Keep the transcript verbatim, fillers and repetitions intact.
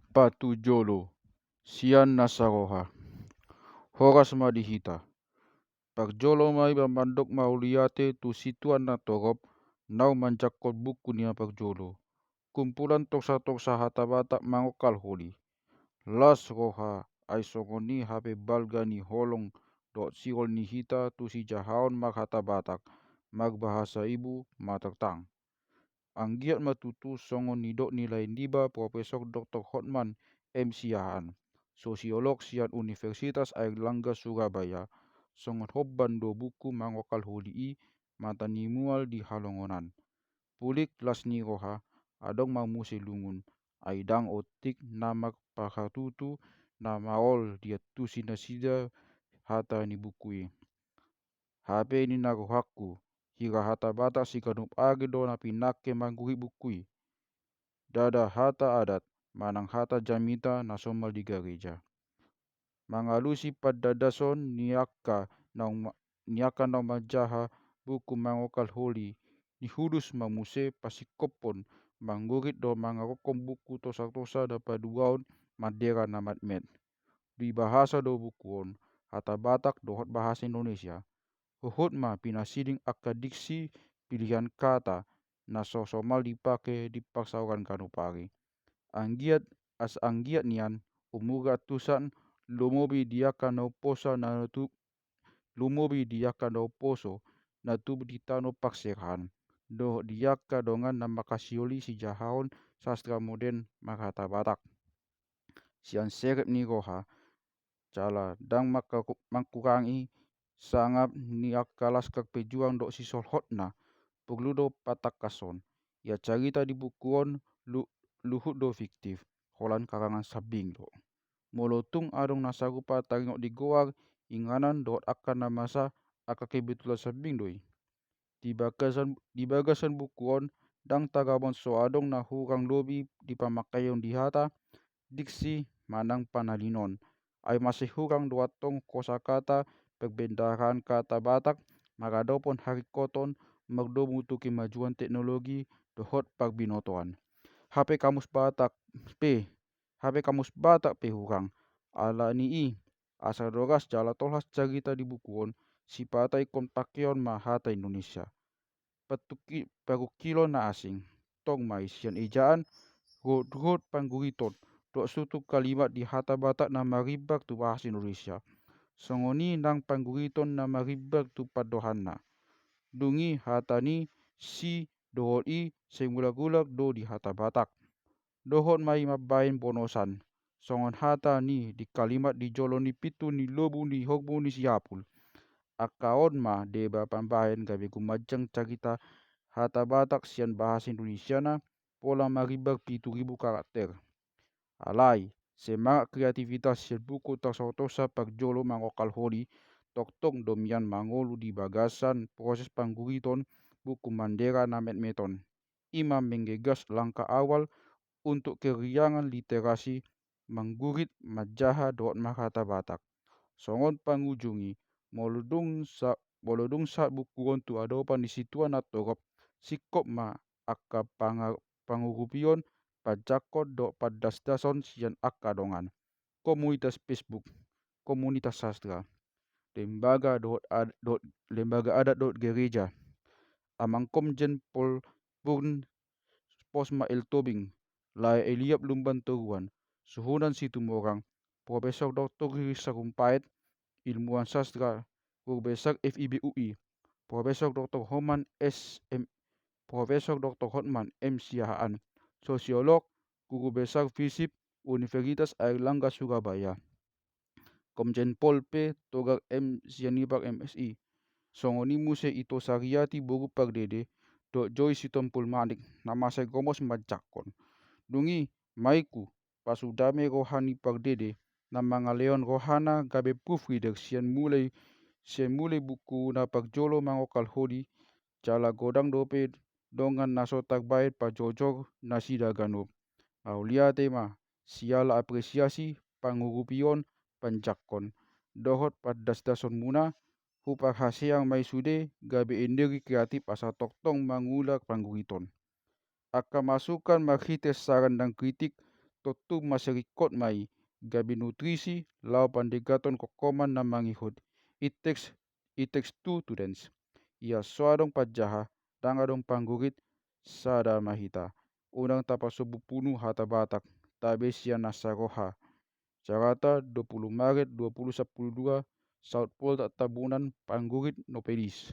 Patujolo, sian na saroha. Horas ma di hita. Parjolo ma iba mandok mauliate tu situan na torop, naung manjangkon buku ni na parjolo. Kumpulan torsa-torsa hata Batak mangongkal holi. Las roha, ai songon i hape balga ni holong dohot sirol ni hita tu sijahaon marhata Batak, marbahasa ibu, mother tongue. Anggiat ma tutu songon nidok ni lae niba Profesor Doktor Hotman M Siahaan, sosiolog sian Universitas Airlangga Surabaya, songon hombar do buku mangongkal holi i, mata ni mual di halongonan. Pulik las ni roha, adong ma muse lungun, ai ndang otik na marpahatutu na maol diantusi nasida hata ni buku i. Hape ninna rohangku, hira hata Batak siganup ari do na pinangke manggurit buku i. Ndada hata adat, manang hata jamita na somal di gareja. Mangalusi pandandason ni angka naung ma-, ni angka naung manjaha buku mangongkal holi, nihudus ma muse pasingkophon, manggurit dohot mangarokkon buku torsa-torsa na paduahon mandera na metmet. Dui bahasa do buku on, hata Batak dohot bahasa Indonesia. Huhut ma pinasiding angka diksi pilihan kata na so somal dipake di parsauran ganup ari. Anggiat, asa anggiat nian, umur ratusan, lumobi di angka na umposo na tu-, lumobi di angka na umposo na tubu di tano parserahan, dohot di angka dongan na manghasioli sijahaon sastra modern marhata Batak. Sian serep ni roha, jala ndang mangka-, mangkurangi sangap ni angka laskar pejuang dohot sisolhotna, porlu do patangkashon. Ia carita di buku on lu-, luhut do fiktif, holan karangan sambing do. Molo tung adong na sarupa taringot di goar, inganan dohot angka na masa, angka kebetulan sambing do i. Di bagasan, di bagasan buku on, ndang tagamon so adong na hurang lobi di pamakaion di hata, diksi, manang panalinon. Ai masihurang do antong kosakata, perbendaharaan kata Batak, maradophon haringkoton, mardomu tu kemajuan teknologi, dohot parbinotoan. Hape kamus Batak, pe, hape kamus Batak pe hurang. Alani i, asa doras jala tolhas carita di buku on, sipata ingkon pakeon ma hata Indonesia. Patuki-, parungkilon na asing. Tong ma i sian ejaan, ruhut-ruhut pangguriton, dohot sutung kalimat di hata Batak na marimbar tu bahasa Indonesia. Songon i nang pangguriton na marimbar tu pandohanna. Dung i hata ni si dohot i sai mulak-ulak do di hata Batak. Dohot ma i mambahen bonosan, songon hata ni di kalimat di jolo ni pintu ni lobu ni horbo ni Siapul. Angka on ma deba pambahen gabe gumanjang carita hata Batak sian bahasa Indonesiana, pola marimbar pitu ribu karakter. Alai, semangat kreativitas sian buku torsa-torsa parjolo mangongkal holi, tongtong do mian mangolu di bagasan proses pangguriton buku mandera na metmet on. I ma menggegas langkah awal untuk keriangan literasi manggurit, manjaha dohot marhata Batak. Songon pangujungi, molo dung sa-, molo dung sahat buku on tu adopan ni situan na torop, singkop ma angka panga-, pangurupion, panjangkon dohot pandasdason sian angka dongan. Komunitas Facebook, komunitas sastra, lembaga dohot ad-, dohot lembaga adat dohot gereja. Amang Komjen Pol Purn Posma L Tobing, Lae Eliab Lumban Toruan, Suhunan Situmorang, Profesor Doktor Riri Sarumpait, ilmuwan sastra, guru besar F I B U I, Profesor Doktor Homan S M, Profesor Doktor Hotman M Siahaan, sosiolog, guru besar Fisip, Universitas Airlangga Surabaya. Komjen Pol P Togar M Sianipar M Si. Songon i muse Ito Sariati boru Pardede, dohot Joy Sitompul Manik, na mansai gomos manjangkon. Dung i, maiku, pasudame roha ni Pardede, na mangalehon rohana gabe proofreader sian mulai, sian mulai buku na parjolo mangongkal holi, jala godang dope dongan na so tarbahen pajojor nasida ganup. Mauliate ma, siala apresiasi, pangurupion, panjangkon, dohot pandasdasonmuna, huparhaseang ma i sude gabe energi kreatif asa tongtong mangula pangguriton. Angka masukan marhite saran dan kritik tontu mansai ringkot ma i gabe nutrisi laho pandenggathon kongkoman na mangihut. It takes, it takes two to dance. Ia so adong panjaha, ndang adong panggurit, sada ma hita. Unang tapasombu punu hata Batak, tabe sian na saroha. Jakarta, dua puluh Maret dua puluh sampulu dua, South Pole Tambunan, panggurit Nopelis.